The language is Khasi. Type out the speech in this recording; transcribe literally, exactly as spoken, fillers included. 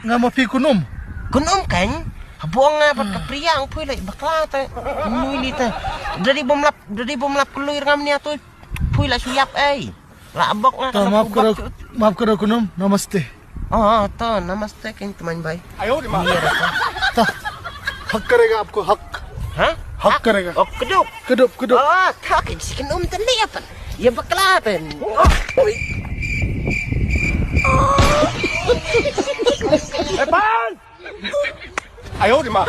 Nga ma phi kynum. Kynum kan? Habo nga bad ka Priya ang pui lai bakla te. Mui li te. Dari bom lap, dari bom lap klui ngam nia tu. Pui lai suyap ei. La bok nga. To, maaf karo, maaf karo kynum. Namaste. Oh, to, namaste king teman bai. Ayo di ma. Iya, to. Hak karega aapko, hak. Ha? Hak karega. Oh, keduk. Keduk, keduk. Oh, thak in sikin um ten ni apa? Ya bakla ten. Oh, oi. Epan! Ayo di ma.